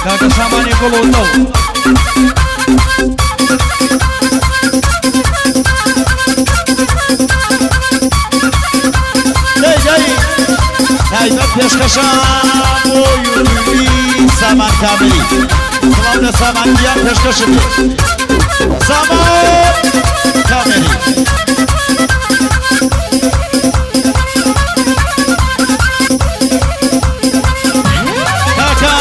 کاکە سامانی گوڵ و دڵ دەی دەی تایبەت پێشکەشە بۆ یوتیوبی سامان کاملی سڵاو لە سامان گیان پێشکەشت بێ سامان کاملی کاکە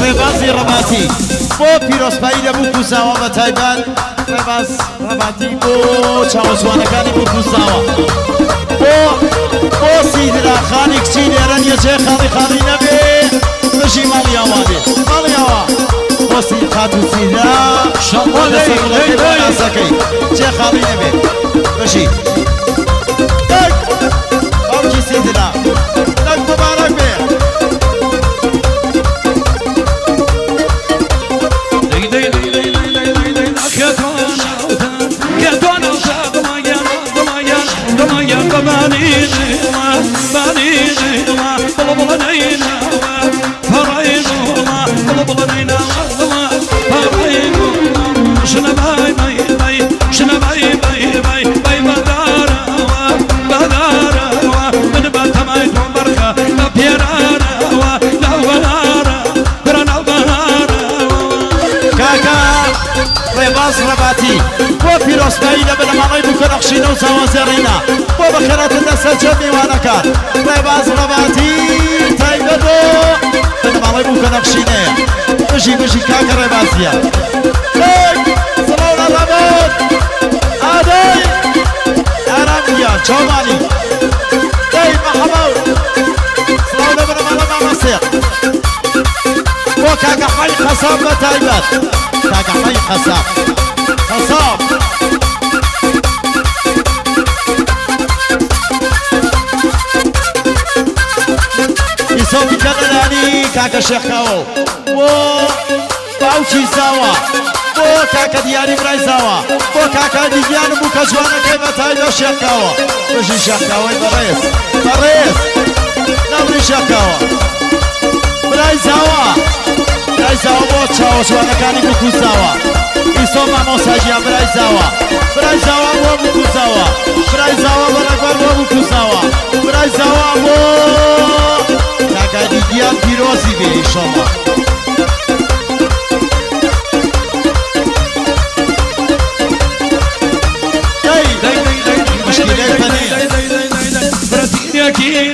ڕێبازی ڕەباتی بۆ پیرۆزپایی لە بوو کوزاوە بە تایبەت ڕێباز ڕەباتی بۆ چاوەجوانەکانی بوو کوزاوە بۆ بۆ سیدراخانی کچی لێرە نییە جێ خاڵی خاڵی نەبێ بژی ماڵی ئاوا بێ ماڵی ئاوا بۆ خاتوو سیدرا شەڵڵا لەسەر دەی گوڵەکەی دەی بۆ دەی ناسەکەی جێ خاڵی نەبێ بژی دەک باوکی سیدرا دەک مبارەک بێ دەی دەی دەی دەی دەی دەی دەی دەی کێتوانەوتە دڵایان دڵایان دڵایان بەبانی دڵا بانی دڵا بڵ بڵ نەیناوە پەڕەی دڵا بڵ بڵ نەیناوە دڵا پەڕەی دڵا ژنە بای بای بای ژنە بای بای بای بای بەدارەوە بەدارەوە من بە تەمای تۆم بەرخە بە پێرارەوە ناوبەهارە برا ناوبەهارەوە کاکە ڕێباز ڕەباتی بۆ پیرۆزپایی لە بنەماڵەی بووکە نەخشینە و چاوە زێڕینە بۆ بەخێراتن لەسەر جەم میوانەکان ڕێباز ڕەباتی تایبەت بۆ بنەماڵەی بووکە نەخشینەیە بژی بژی کاکە ڕێبازیە دەک سڵاو لە ڕەبەت ئادەی ئارام گیان چاومانی دەی مەحەمەو سڵاو لە بنەماڵە مامەسێق بۆ کاکە حەی قەساب بە تایبەت کاکە حەی قەساب قەساب ئیسۆپی کەنەلانی کاکە شێخکاوە بۆ باوکی زاوە بۆ کاکە دیاری برای زاوە بۆ کاکە دیگیانم بوو کە جوانەکەی بە تایبەت شێخکاوە بژی شێخکاوەی بەڕێز بەڕێز ناوری شێخکاوە برای زاوە برای زاوە بۆ چاوە جوانەکانی بوو زاوە ئیسۆ مامۆستا گیان برای زاوە برای زاوە بۆ بوو زاوە برای زاوە بەرەکبەر بۆ بوو زاوە برای زاوە بۆ کاکە دیگیان پیرۆزی بێ ئیشەڵڵا دەی دەی دەی دەی مشکلەی پەنیە دەی دەی دەی دەی دەی برەتی یەکیلێ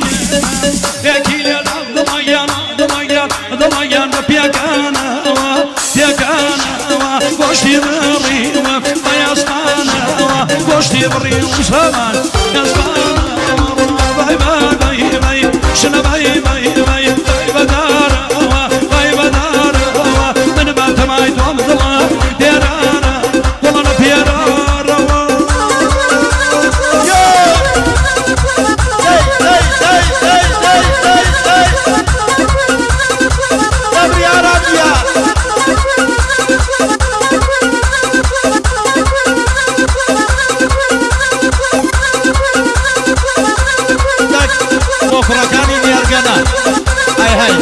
یەکیلێ دڵایان دڵایان دڵایان بە پێکانەوە پێکانەوە گۆشتی بڕیوە بە یاسمانەوە گۆشتی بڕی و سامان یاسمانەوە بای بای بای بای شنە بای بای بای بای بەدارەوە بای بەدارەوە من بە تەمای تۆم دڵە دێرانە وەڵا لە پێرارەوە یۆ دەی دەی دەی دەی دەی دەی دەی دەبری ئارام گیان دەک بۆ کوڕەکانی نێرگەنە ئەی هەی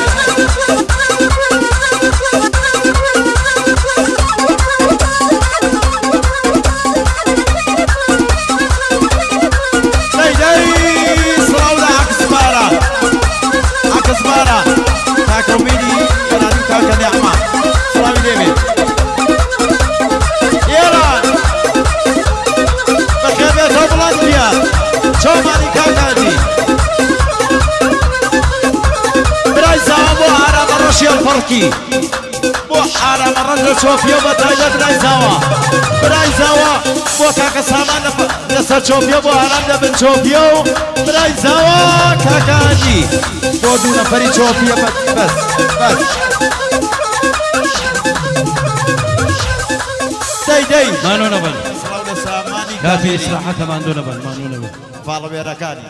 دەی دەی سڵاو لە عەکسبارە عەکسبارە کاکە ئومێدی بەرادی و کاکە نیعمە سڵاوی لێبێ ئێران بەخێر بێتەوە بڵند گیان چاومانی کاکاجی برای زاوە بۆ ئارامە ڕەشی هەڵپەڕکی بۆ ئارامە ڕەش لە چۆپیە بە تایبەت برای زاوە برای زاوە بۆ کاکە سامان لەسەر چۆپیە بۆ ئارام لە بن چۆپیە و برای زاوە کاکاجی بۆ دوو نەفەری چۆپیە بەس بەس دەی دەی مانوو نەبن سڵاو لە سامانی کاتی کامێری ئیسراحەتە ماندوو نەبن مانوو نەبن فاڵەوێرەکانی